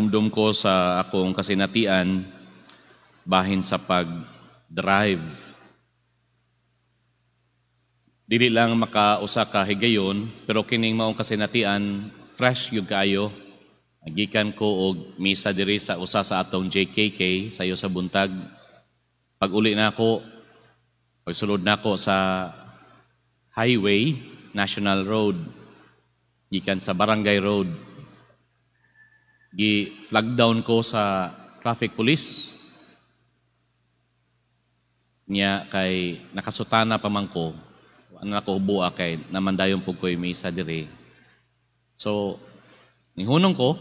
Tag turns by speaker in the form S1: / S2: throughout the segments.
S1: Nakahinumdum ko sa akong kasinatian bahin sa pag-drive. Dili lang makausa ka higayon, pero kining maong kasinatian, fresh gyud kaayo. Gikan ko og misa diri sa usa sa atong JKK sayo sa buntag. Pag uli na ako, pagsulod na ako sa highway, National Road, gikan sa Barangay Road, gi flag down ko sa traffic police. Nya kay nakasutana pa man ko, ano ako hubua kay namandayon pud ko'y misa diri. So, nihunong ko,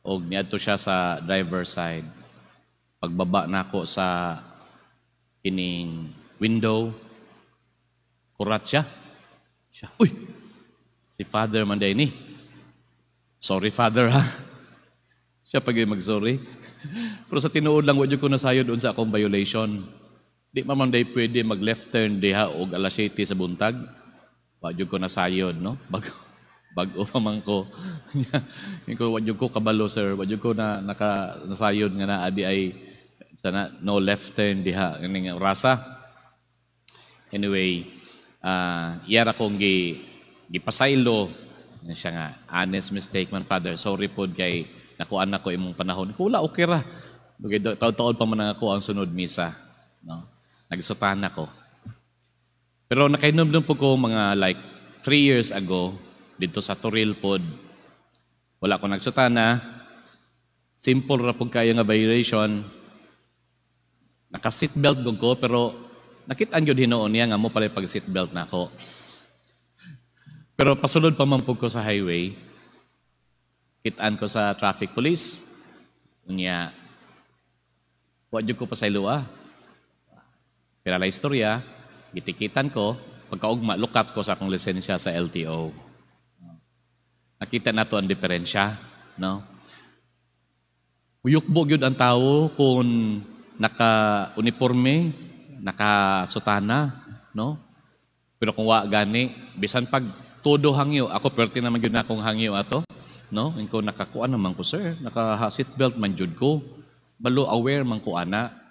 S1: og niadto siya sa driver side. Pagbaba nako sa kining window, kurat siya. Siya, "Uy! Si Father man ni. Sorry, Father, ha." Siya pag mag-sorry. Pero sa tinuod lang, wa ko nasayod sa akong violation. Di man man day pwede mag left turn diha og alas 7 sa buntag. Wa ko nasayod, no? Bago bag-o pa man ko. Ko wa ko kabalo, sir, wa ko na naka nasayod nga naa di ay sana no left turn diha kining orasa. Anyway, iyara kong gipasaylo siya nga, "Honest mistake man, Father. Sorry pod kay nakuan nako imong panahon." Kula, okay ra. Dugay taod-taod pa man ako ang sunod misa, no? Nagsutana ko. Pero nakainomdum po ko mga like 3 years ago dito sa Toril pod. Wala ko nagsutana. Simple ra pud kayo nga violation. Naka seatbelt gud ko, pero nakit-an gyud hinuon niya nga mo pala pag seatbelt nako. Pero pasulod pa man pud ko sa highway, kitaan ko sa traffic police. Unya, wa jud ko pasayloa. Pero la istorya, gitikitan ko, pagkaugma, lukat ko sa akong lisensya sa LTO. Nakita nato ang diferensya, no? Uyukbo gyud ang tao kung naka-uniforme, naka-sutana, no? Pero kung wa gani, bisan pag todo hangyo, ako perti naman gyud na akong hangyo ato, no? Inko nakakuan naman ko, sir, naka seatbelt man jud ko. Balo aware man ko ana.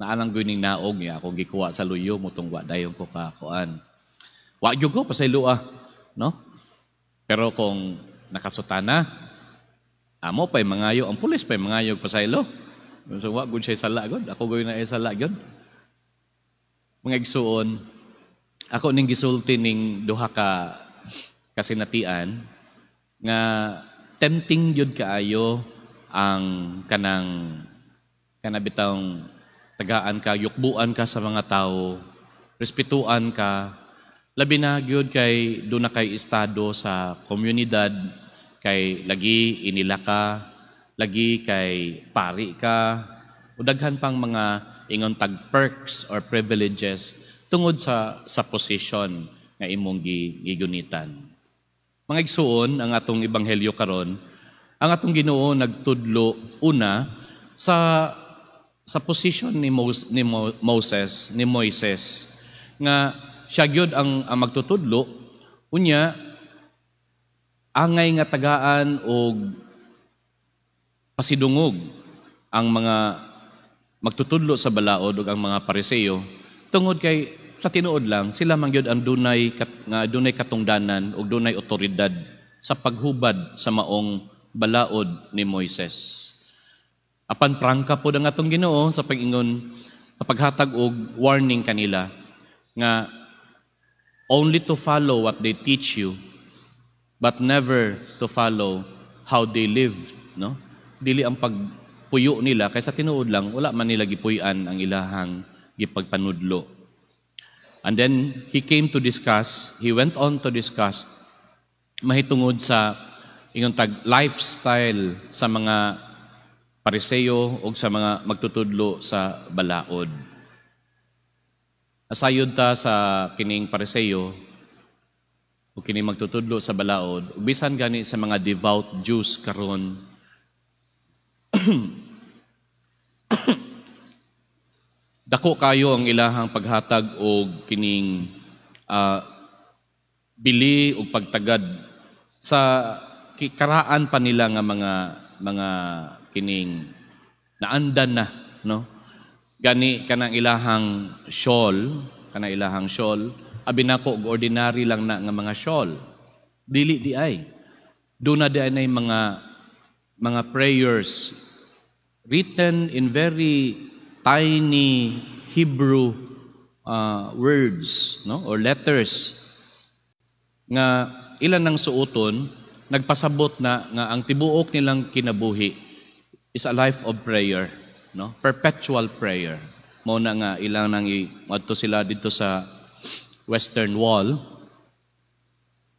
S1: Naalang gyud ning naog niya ako gikuha sa luyo mutong wa dayon ko kakuan. Wa gyud ko pasayloa, no? Pero kung nakasutana, amo pa'y mangayo, ang pulis pa'y mangayo pasaylo. So wa gud siya sala gud, ako gud na sala gud. Mga igsuon, ako ning gisulti ning duha ka kasinatian nga tempting gyud kaayo ang kanang kanabitang tagaan ka, yukbuan ka sa mga tao, respetuan ka, labi na gyud kay doon na kay estado sa komunidad, kay lagi inila ka, lagi kay pari ka, o daghan pang mga ingon tag perks or privileges tungod sa position nga imong gigunitan. Mga igsuon, ang atong ebanghelyo karon, ang atong Ginoo nagtudlo una sa position ni Moses, ni Moises, nga siya gyud ang magtutudlo. Unya angay nga tagaan og pasidungog ang mga magtutudlo sa balaod ug ang mga Pariseo tungod kay sa tinuod lang sila man gyud ang dunay nga dunay katungdanan ug dunay otoridad sa paghubad sa maong balaod ni Moises. Apan prangka pod ang atong Ginoo sa pag-ingon, sa paghatag og warning kanila nga only to follow what they teach you but never to follow how they live, no? Dili ang pagpuyo nila kay sa tinuod lang wala man nila gipuy-an ang ilahang gipagpanudlo. And then he came to discuss, he went on to discuss mahitungod sa ingon tag lifestyle sa mga Pariseo o sa mga magtutudlo sa balaod. Asayod ta sa kining Pariseo o kining magtutudlo sa balaod, ug bisan gani sa mga devout Jews karon, dako kayo ang ilahang paghatag og kining bili og pagtagad sa karaan pa nila nga mga mga kining naandan na, no? Gani kanang ilahang shawl, kanang ilahang shawl, abi nako og ordinary lang na nga mga shawl. Dili di ay. Duna di ay mga prayers written in very tiny Hebrew words, no, or letters nga ilan ng suoton, nagpasabot na nga ang tibuok nilang kinabuhi is a life of prayer, no, perpetual prayer. Mao na nga ilang nang adto sila dito sa Western Wall,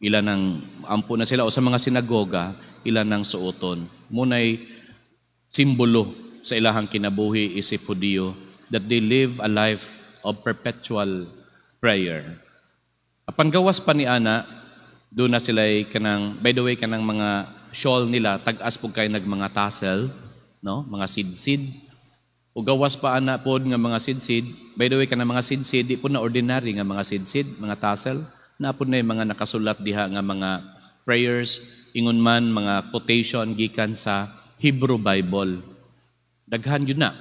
S1: ila nang ampo na sila, o sa mga sinagoga, ila nang suoton. Munay simbolo sa ilahang kinabuhi isip Hudiyo that they live a life of perpetual prayer. Apan gawas pa ni ana, duna sila kanang, by the way, kanang mga shawl nila tag-as pud kay nag mga tassel, no, mga sidsid. O gawas pa ana pod nga mga sidsid, by the way, kanang mga sidsid di pod na ordinary nga mga sidsid, mga tassel, na pod na yung mga nakasulat diha nga mga prayers, ingon man mga quotation gikan sa Hebrew Bible. Daghan yun na.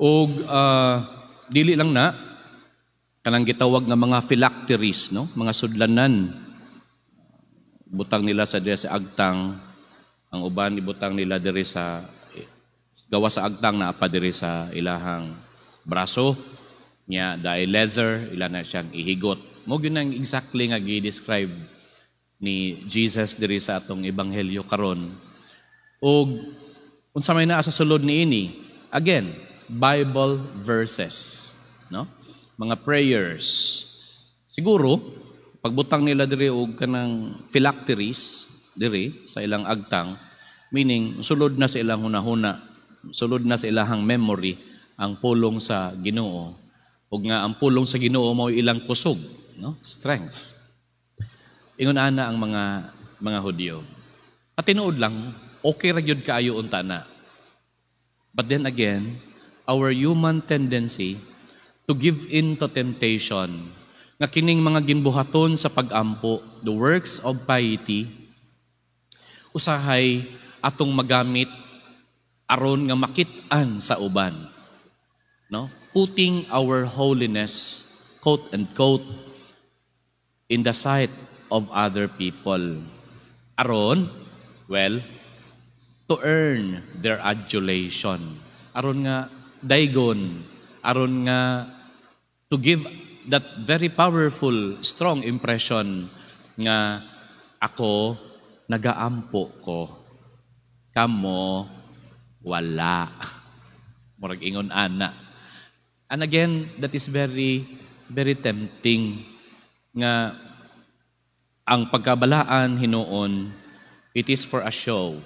S1: Og dili lang na kanang gitawag nga mga phylacteries, no, mga sudlanan, butang nila sa diri sa agtang, ang uban ibutang nila diri sa gawas sa agtang, naa pa diri sa ilahang braso nya, dahil leather, ila na siyang ihigot. Mao gyud nang exactly nga gi-describe ni Jesus diri sa atong ebanghelyo karon. Ug unsa may naa sa sulod niini? Again, Bible verses, no, mga prayers. Siguro pagbutang nila diri og kanang phylacteries diri sa ilang agtang, meaning sulod na sa ilang hunahuna, sulod na sa ilahang memory ang pulong sa Ginoo, ug nga ang pulong sa Ginoo mao ilang kusog, no, strength. Ingon ana ang mga Hudyo. At tinuod lang, okay ra gyud kaayo unta na. But then again, our human tendency to give in to temptation nga kining mga ginbuhaton sa pag-ampo, the works of piety, usahay atong magamit aron nga makit-an sa uban, no, putting our holiness, quote and quote, in the sight of other people aron, well, to earn their adulation, aron nga daygon, aron nga to give that very powerful, strong impression nga ako nagaampo ko, kamo wala. Murag ingon ana. And again, that is very, very tempting nga ang pagkabalaan hinuon, it is for a show.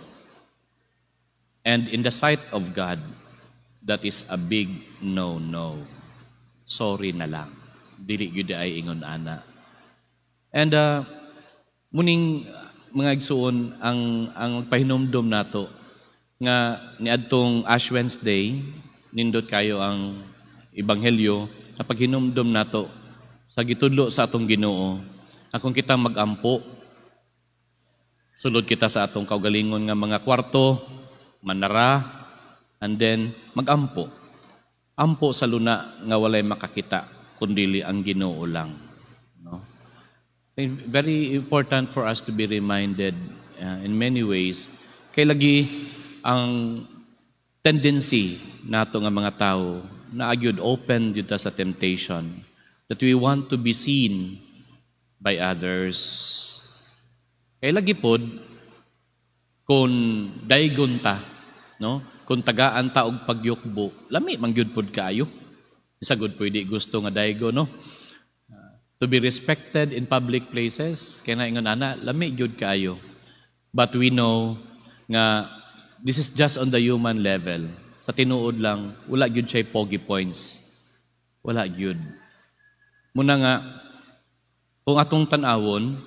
S1: And in the sight of God, that is a big no-no. Sorry na lang. Dili gyud ay ingon ana. And muning mga igsuon ang pahinumdom nato nga niadtong Ash Wednesday, nindot kayo ang ebanghelyo nga paghinumdom nato sa gitudlo sa atong Ginoo nga kung kita magampo, sulod kita sa atong kaugalingon nga mga kwarto, manara, and then magampo. Ampo sa luna nga walay makakita kundili ang Ginoo lang, no? Very important for us to be reminded in many ways kay lagi ang tendency nato nga mga tao na agyud open gyud ta sa temptation that we want to be seen by others. Kay lagi pod kung daygon ta, no? Kung tagaan ta og pagyukbo, lami man gyud pod kaayo. Isa gud pwede gusto nga daygo, no? To be respected in public places, kay na ingon ana, lami gyud kaayo. But we know nga this is just on the human level. Sa tinuod lang, wala gyud siya pogi points. Wala gyud. Muna nga, kung atong tan-awon,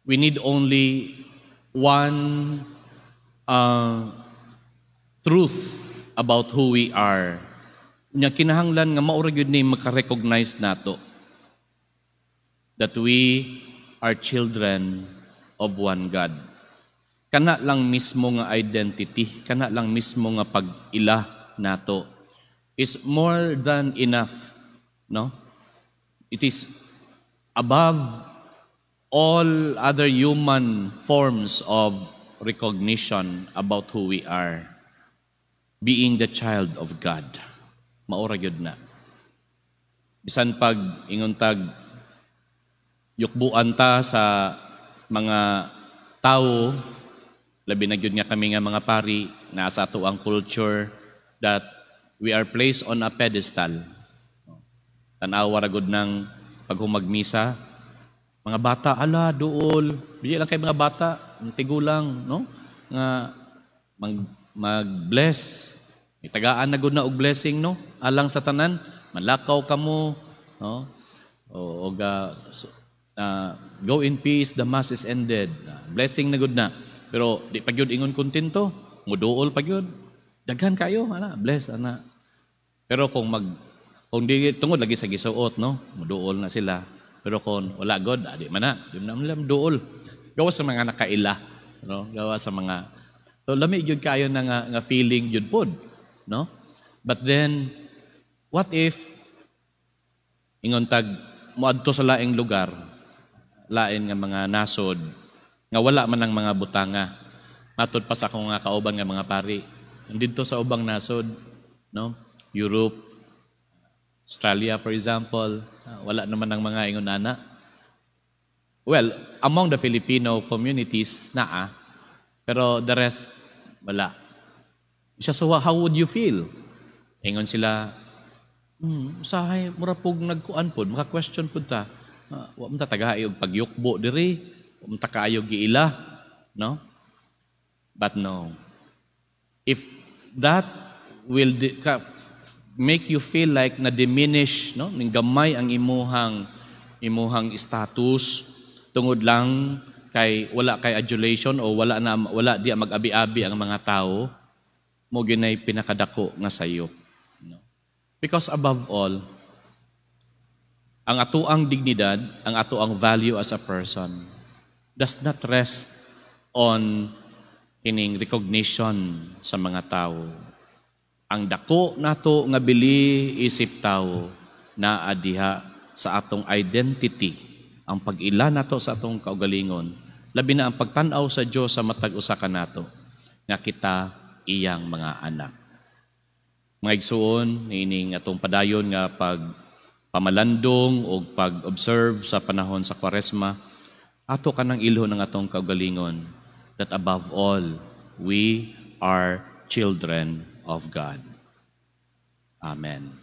S1: we need only one truth about who we are. Nya kinahanglan nga mao ra gyud ni maka-recognize nato that we are children of one God. Kana lang mismo nga identity, kana lang mismo nga pag-ila nato is more than enough, no? It is above all other human forms of recognition about who we are. Being the child of God. Mao ra gyud na. Bisan pag ingon tag yukbuan ta sa mga tao, labi na gyud nga kami nga mga pari, naa sa ato ang culture that we are placed on a pedestal. Tanawa ra gud ng paghumagmisa, mga bata, ala, duol. Dili lang kay mga bata, ang tigulang, no? Nga mag-bless. Itagaan na gud na og blessing, no? Alang sa tanan, manlakaw kamo, no? O, og so, go in peace, the Mass is ended. Blessing na gud na. Pero di pa gyud ingon kontento, muduol pa gyud. Daghan kayo, ana, bless ana. Pero kung di tungod lagi sa gisuot, no? Muduol na sila. Pero kung wala god, di man na, di man na duol. Gawa sa mga nakaila, no? Gawa sa mga. So lami gyud kayo na nga feeling gyud pod, no? But then what if ingon tag moadto sa laing lugar, lain nga mga nasod nga wala man ang mga butanga? Matod pa sa akong nga kauban nga mga pari didto sa ubang nasod, no? Europe, Australia, for example, wala naman ang mga ingon ana. Well, among the Filipino communities naa, pero the rest wala. Siya, so how would you feel? Ingon sila, usahay mura pug nagkuan pod, maka-question pod ta. Wa man ta tagahi og pagyukbo diri, wa man ta kaayo giila, no? But no. If that will make you feel like na diminish, no? Ning gamay ang imuhang status tungod lang kay wala kay adulation o wala na wala di mag-abi-abi ang mga tao mo, ginay pinakadako nga sayop, no? Because above all, ang atoang dignidad, ang atoang value as a person does not rest on kining recognition sa mga tao. Ang dako nato nga bili isip tao naa diha sa atong identity, ang pag-ila nato sa atong kaugalingon, labi na ang pagtan-aw sa Dios sa matag usa kanato nga kita iyang mga anak. Mga igsuon, niining atong padayon nga pag pamalandong o pag-observe sa panahon sa Kwaresma, ato kanang ilhon ng atong kaugalingon that above all, we are children of God. Amen.